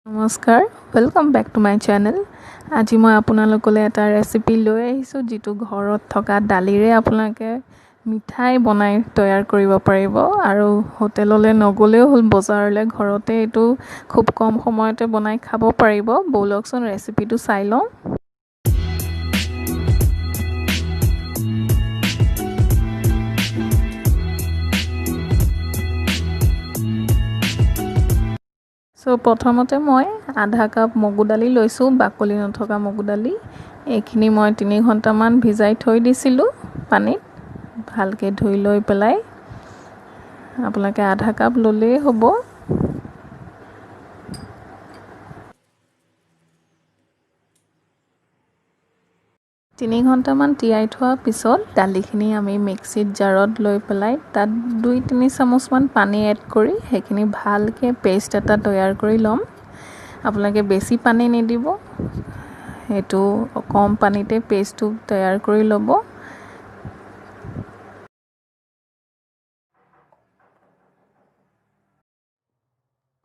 নমস্কাৰ, welcome back to my channel. আজি মই আপোনালোকলৈ এটা ৰেচিপি লৈ আহিছোঁ, যিটো ঘৰত থকা দালিৰে আপোনালোকে মিঠাই বনাই তৈয়াৰ কৰিব পাৰিব আৰু হোটেললৈ নগ'লেও হ'ল, বজাৰলৈ, ঘৰতে এইটো খুব কম সময়তে বনাই খাব পাৰিব। ব'লকচোন, ৰেচিপিটো চাই লওঁ। চ' প্ৰথমতে মই আধা কাপ মগু দালি লৈছোঁ, বাকলি নথকা মগু দালি। এইখিনি মই 3 ঘণ্টামান ভিজাই থৈ দিছিলোঁ পানীত, ভালকৈ ধুই লৈ পেলাই। আপোনালোকে আধা কাপ ল'লেই হ'ব। 3 ঘণ্টামান তিয়াই থোৱাৰ পিছত দালিখিনি আমি মিক্সিত জাৰত লৈ পেলাই তাত 2-3 চামুচমান পানী এড কৰি সেইখিনি ভালকৈ পেষ্ট এটা তৈয়াৰ কৰি ল'ম। আপোনালোকে বেছি পানী নিদিব, সেইটো কম পানীতে পেষ্টটো তৈয়াৰ কৰি ল'ব।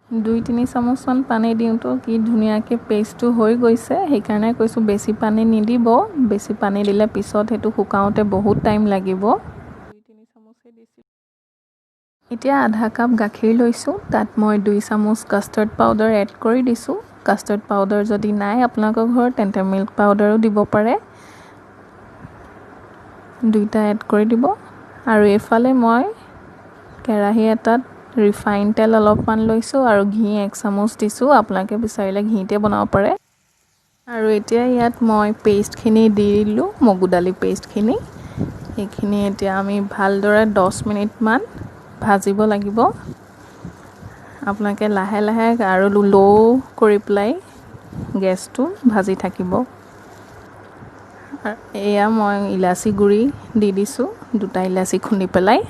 2-3 চামুচমান পানী দিওঁতো কি ধুনীয়াকৈ পেষ্টটো হৈ গৈছে। সেইকাৰণে কৈছোঁ, বেছি পানী নিদিব। বেছি পানী দিলে পিছত সেইটো শুকাওঁতে বহুত টাইম লাগিব। 2-3 চামুচে দিছোঁ। এতিয়া আধা কাপ গাখীৰ লৈছোঁ, তাত মই 2 চামুচ কাষ্টাৰ্ড পাউডাৰ এড কৰি দিছোঁ। কাষ্টাৰ্ড পাউডাৰ যদি নাই আপোনালোকৰ ঘৰত, তেন্তে মিল্ক পাউডাৰো দিব পাৰে। দুইটা এড কৰি দিব। আৰু এইফালে মই কেৰাহী এটাত ৰিফাইন তেল অলপমান লৈছোঁ আৰু ঘি 1 চামুচ দিছোঁ। আপোনালোকে বিচাৰিলে ঘিতে বনাব পাৰে। আৰু এতিয়া ইয়াত মই পেষ্টখিনি দি দিলোঁ, মগু দালি পেষ্টখিনি। এইখিনি এতিয়া আমি ভালদৰে 10 মিনিটমান ভাজিব লাগিব। আপোনালোকে লাহে লাহে আৰু ল' কৰি পেলাই গেছটো ভাজি থাকিব। এয়া মই ইলাচি গুড়ি দি দিছোঁ, দুটা ইলাচি খুন্দি পেলাই।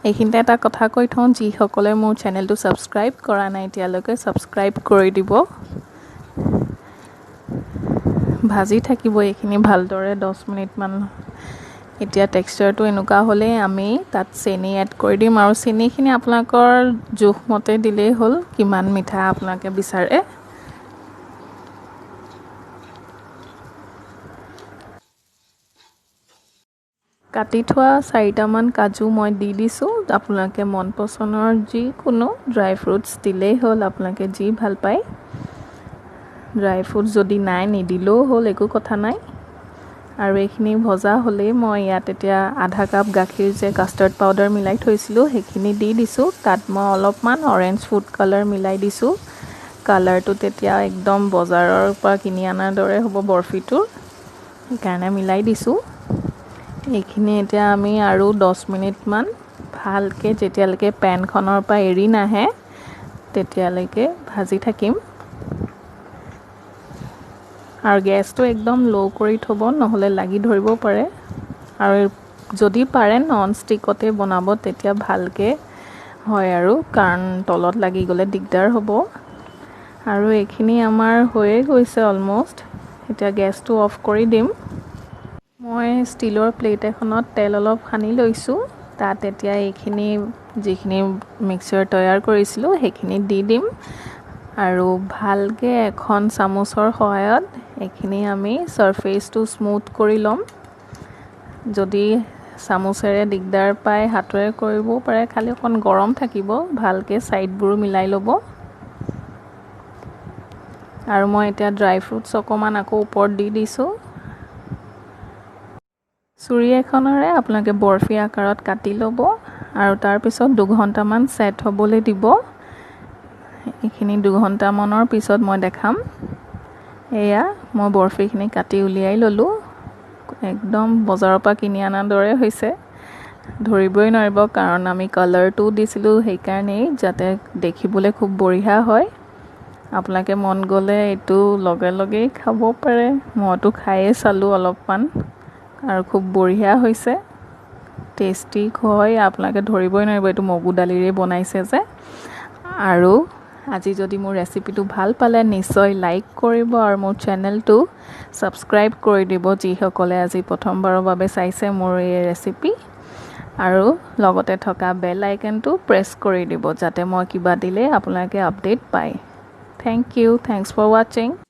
এইখিনিতে এটা কথা কৈ থওঁ, যিসকলে মোৰ চেনেলটো ছাবস্ক্ৰাইব কৰা নাই এতিয়ালৈকে, ছাবস্ক্ৰাইব কৰি দিব। ভাজি থাকিব এইখিনি ভালদৰে 10 মিনিটমান। এতিয়া টেক্সচাৰটো এনেকুৱা হ'লেই আমি তাত চেনি এড কৰি দিম আৰু চেনিখিনি আপোনালোকৰ জোখমতে দিলেই হ'ল, কিমান মিঠা আপোনালোকে বিচাৰে। কাটি থোৱা চাৰিটামান কাজু মই দি দিছোঁ। আপোনালোকে মন পচন্দৰ যিকোনো ড্ৰাই ফ্ৰুটছ দিলেই হ'ল, আপোনালোকে যি ভাল পায়। ড্ৰাই ফ্ৰুটছ যদি নাই, নিদিলেও হ'ল, একো কথা নাই। আৰু এইখিনি ভজা হ'লেই মই ইয়াত এতিয়া আধা কাপ গাখীৰ যে কাষ্টাৰ্ড পাউডাৰ মিলাই থৈছিলোঁ, সেইখিনি দি দিছোঁ। তাত মই অলপমান অৰেঞ্জ ফুড কালাৰ মিলাই দিছোঁ। কালাৰটো তেতিয়া একদম বজাৰৰ পৰা কিনি অনাৰ দৰে হ'ব বৰফিটোৰ, সেইকাৰণে মিলাই দিছোঁ। এইখিনি এতিয়া আমি আৰু 10 মিনিটমান ভালকৈ, যেতিয়ালৈকে পেনখনৰ পৰা এৰি নাহে, তেতিয়ালৈকে ভাজি থাকিম। আৰু গেছটো একদম ল' কৰি থ'ব, নহ'লে লাগি ধৰিব পাৰে। আৰু যদি পাৰে নন ষ্টিকতে বনাব, তেতিয়া ভালকৈ হয় আৰু, কাৰণ তলত লাগি গ'লে দিগদাৰ হ'ব। আৰু এইখিনি আমাৰ হৈয়ে গৈছে অলম'ষ্ট। এতিয়া গেছটো অফ কৰি দিম। মই ষ্টীলৰ প্লেট এখনত তেল অলপ সানি লৈছোঁ। তাত এতিয়া এইখিনি যিখিনি মিক্সাৰ তৈয়াৰ কৰিছিলোঁ, সেইখিনি দি দিম আৰু ভালকৈ এখন চামুচৰ সহায়ত এইখিনি আমি ছাৰফেচটো স্মুথ কৰি ল'ম। যদি চামুচেৰে দিগদাৰ পায়, হাতেৰে কৰিবও পাৰে, খালি অকণ গৰম থাকিব। ভালকৈ ছাইডবোৰো মিলাই ল'ব। আৰু মই এতিয়া ড্ৰাই ফ্ৰুটছ অকণমান আকৌ ওপৰত দি দিছোঁ। চুৰি এখনেৰে আপোনালোকে বৰফি আকাৰত কাটি ল'ব আৰু তাৰপিছত 2 ঘণ্টামান ছেট হ'বলৈ দিব। এইখিনি 2 ঘণ্টামানৰ পিছত মই দেখাম। এয়া মই বৰফিখিনি কাটি উলিয়াই ল'লোঁ। একদম বজাৰৰ পৰা কিনি অনাৰ দৰে হৈছে, ধৰিবই নোৱাৰিব, কাৰণ আমি কালাৰটোও দিছিলোঁ সেইকাৰণেই, যাতে দেখিবলৈ খুব বঢ়িয়া হয়। আপোনালোকে মন গ'লে এইটো লগে লগেই খাব পাৰে। মইতো খায়ে চালোঁ অলপমান আৰু খুব বঢ়িয়া হৈছে, টেষ্টি হয়। আপোনালোকে ধৰিবই নোৱাৰিব এইটো মগু দালিৰে বনাইছে যে। আৰু আজি যদি মোৰ ৰেচিপিটো ভাল পালে, নিশ্চয় লাইক কৰিব আৰু মোৰ চেনেলটো ছাবস্ক্ৰাইব কৰি দিব, যিসকলে আজি প্ৰথমবাৰৰ বাবে চাইছে মোৰ এই ৰেচিপি। আৰু লগতে থকা বেল আইকনটো প্ৰেছ কৰি দিব, যাতে মই কিবা দিলে আপোনালোকে আপডেট পায়। Thank you, thanks for watching.